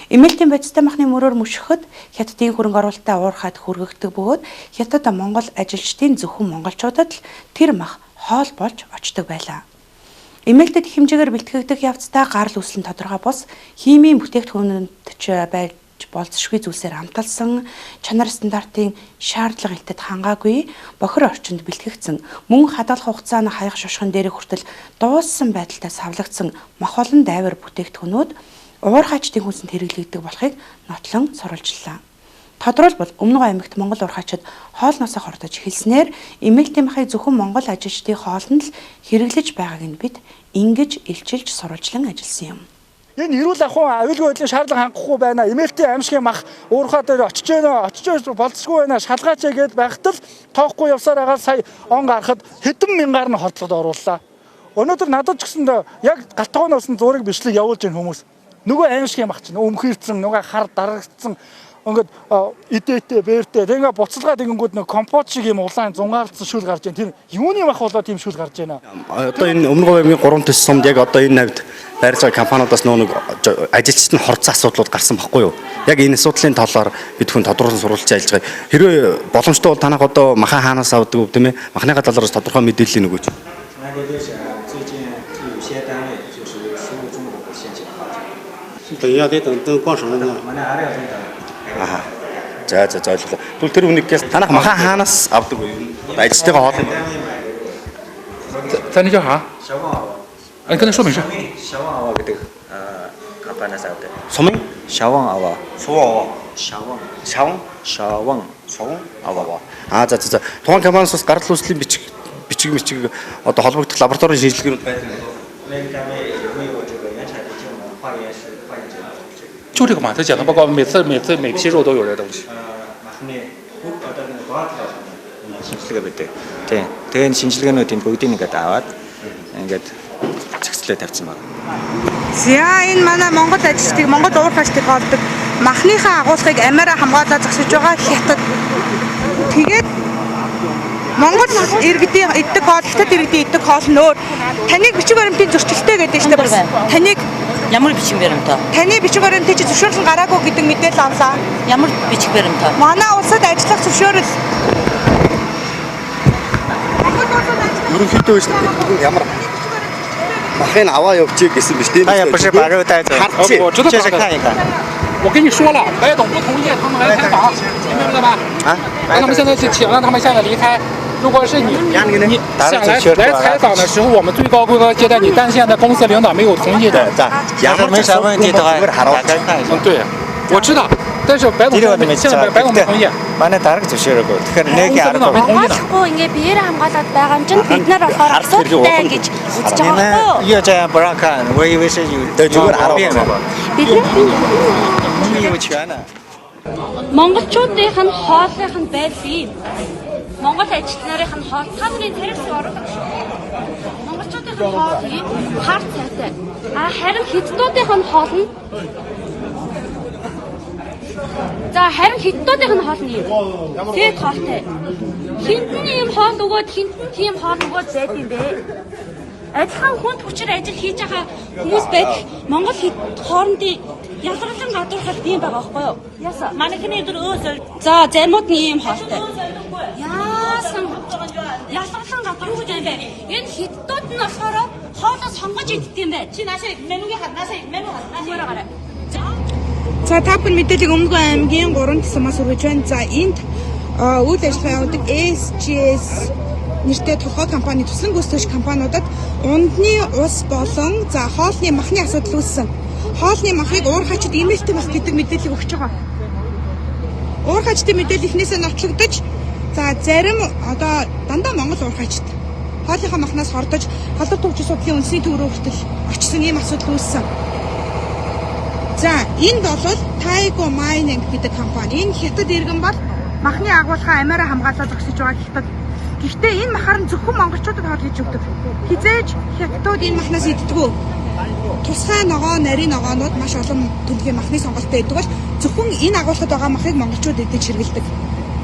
Эмээлтийн бодистой махны мөрөөр мөшгөхөд Хятадын хөрөнгө оруулалтаа уурхаад хүргэгддэг бөгөөд Хятад Монгол ажилчдын зөвхөн монголчуудад л тэр мах хоол болж очдог байлаа. Эмээлтэд хэмжээгээр бэлтгэгдэх явцдаа гарал үүсэл нь тодорхой бус химийн бүтээгдэхүүнүүд ч байж болзошгүй зүйлсээр амталсан чанар стандартын шаардлага илтэд хангаагүй бохир орчинд бэлтгэгдсэн мөн хадгалах хугацаа нь хаяг шошгон дээрээ хүртэл дууссан байдалтай савлагдсан мах болон дайвар бүтээгдэхүүнүүд уурхайчдын хүнсэнд хэрэглэгддэг болохыг нотлон сурвалжлаа. Тодорхойлбол Өмнө Говь аймагт Монгол уурхайчид хоолноосоо хордож эхэлснээр эмээлтийн махыг зөвхөн Монгол ажилчдын хоолнд л хэрэглэж байгааг нь бид ингэж илчилж сурвалжлан ажилласан юм. Энэ эрүүл ахуйн аюулгүй байдлын шаардлага хангахгүй байна. Эмээлтийн аймшгийн мах уурхай дээр очиж байна, очиж болцсгүй байна. Шалгаач гээд байхад л тоохгүй явсаар агаад сая он гарахад хэдэн мянгаар нь хордлогод орууллаа. Өнөөдөр надад ч гэсэн яг галт тогооноос нь зураг бичлэг явуулж байгаа хүмүүс. Нөгөө аймшгийн мах чинь өмхийрсэн, нөгөө хар дарагдсан ингээд идээтэй, бээртэй. Тэг ингээд буцалгаа тэгэнгүүт нэг компот шиг юм улаан зунгаалцсан шүл гарч байна. Тэр юуны мах болоо тийм шүл гарч байна. Одоо энэ Өмнө Говь аймгийн 3 төс сумд яг одоо энэ навд байрлаж байгаа компаниудаас нөгөө нэг ажилчид нь хорцсон асуудлууд гарсан баггүй юу? Яг энэ асуудлын талаар бид хүн тодорхой сурвалжсан ажиллаж байгаа. Хэрвээ боломжтой бол танах одоо махан хаанаас авдаг вэ тийм ээ? Махныхаа талаар тодорхой мэдээлэл өгөөч. 最近有些单位就是食物中毒现象发生。等一下，得等等逛什么呢？ Манай арын олон Аа. За за за ойлголоо. Тэгвэл тэр хүнийг танах махан хаанаас авдаг вэ? Ажилчдын хоол юм. 咱那叫啥？ 小旺娃，哎，你跟他说没事。 小旺娃гэдэг компаниас авдаг. Сумын Шаван аваа. суваа Шаван. шавн Шаван суван аваа. Аа за за за. Тухайн компаниас бас гарал үүслийн бичиг бичиг мичиг одоо холбогдох лабораторийн шинжилгээнүүд байдаг юм. 那个单位有没有这个原产地证明、化验室化验证明？就这个嘛，他检测报告每次每次每批肉都有这东西。 махны бүх одоо нэг баатлаа шинжилгээ байдаг. Тийм. Тэгээ энэ шинжилгээнүүдийн бүгдийг ингээд аваад ингээд зохицлоо тавьсан байна. За энэ манай Монгол ажилчдыг Монгол уурхайчдыг хоолдог махныхаа агуулгыг амиараа хамгаалаад зогсож байгаа Хятад. Тэгээд Монгол иргэдийн иддэг хоол, Хятад иргэдийн иддэг хоол нь өөр. Таныг бичиг баримтын зөрчилтэй гэдэг чинь бас таныг Ямар бичиг баримтаа? таны бичиг баримтыг чи зөвшөөрөл нь гараагүй гэдэг мэдээлэл авлаа. Ямар бичиг баримтаа? Манай улсад ажиллах зөвшөөрөл. Монгол улсад ажиллах Ерөнхийдөө биш ямар махыг аваа явчих гэсэн биш тийм 他也不是把肉带走，我知道就是看一看。我跟你说了，白董不同意他们来采访，你明白了吧？啊，让他们现在去，请让他们现在离开。如果是你，你想来来采访的时候，我们最高规格接待你，但现在公司领导没有同意的。要是没啥问题的话，打开看一下嗯，。对，我知道，但是白董现在白董不同意。 Манай дарга зөвшөөрөөгүй. Тэгэхээр нэг 公司领导没 арга. 同意呢。 Хамгаалахгүй ингээ биеэр хамгаалаад байгаа юм чинь бид нар болохоор асуудалтай гэж үзэж 你 байгаа 们 байхгүй юу? 越这样不让看，我以为是有 Тэгээ зүгээр 毛病 хараа. 呢。 Бид нар 你有权呢。 монголчуудынх нь хоолных нь байдал ийм. Монгол ажилт нарын нь хоол та нарын тарих оруулах шүү. Монголчуудынх нь хоол ийм хар цайтай. А харин хятадуудынх нь хоол нь За харин хятадуудынх нь хоол нь ийм. Тэгэд хоолтой. Хинт нь ийм хоол өгөөд хинт нь тийм хоол өгөөд байд юм бэ? Адилхан хүнд хүчээр ажил хийж байгаа хүмүүс байдал Монгол хит хоорондын ялгарлан гадуурхалт ийм байгаа байхгүй юу? Яасан? Манайхны өдөр өө соль. За заримуд нь ийм хоолтой. Яасан? Ялгарлан гадуурхалт юм бэ? Энэ хятадууд нь болохоор хоолоо сонгож иддэг юм байна. Чи наашаа менюгийн хад наашаа меню хад наашаа гараа. За та бүхэн мэдээллийг Өмнө Говь аймгийн 3 сумаас хүргэж байна. За энд үйл ажиллагаа явуулдаг SGS нэртэй толгой компани туслан гүйцэтгэгч компаниудад ундны ус болон за хоолны махны асуудал үүссэн. Хоолны махыг уурхайчид имэйлтэй мах гэдэг мэдээллийг өгч байгаа. Уурхайчдын мэдээлэл эхнээсээ нотлогдож за зарим одоо дандаа Монгол уурхайчид хоолныхоо махнаас хордож халдвар төвч судлалын үндэсний төв рүү хүртэл очсон ийм асуудал үүссэн. За энд бол Taigo Mining гэдэг компани. Энэ хятад иргэн бол махны агуулгаа амиараа хамгаалаад зогсож байгаа хятад. Гэхдээ энэ махаар нь зөвхөн монголчуудад хоол хийж өгдөг. Хизээж хятадууд энэ махнаас иддэггүй. Тусгай ногоо, нарийн ногоонууд маш олон төрлийн махны сонголттой байдаг бол зөвхөн энэ агуулгад байгаа махыг монголчууд идэж хэрэглэдэг.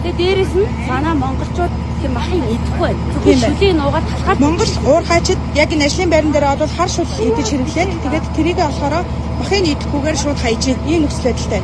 Тэгээ дээрэс нь манай монголчууд гэхээр махыг идэхгүй байна. Тийм Зөвхөн байна. шүлийг нуугаад талгаад Монгол уурхайчид яг энэ ажлын байран дээр бол хар шүл идэж хэрэглээд тэгээд тэрийг болохоор махыг идэхгүйгээр шууд хайж ийм нөхцөл байдалтай.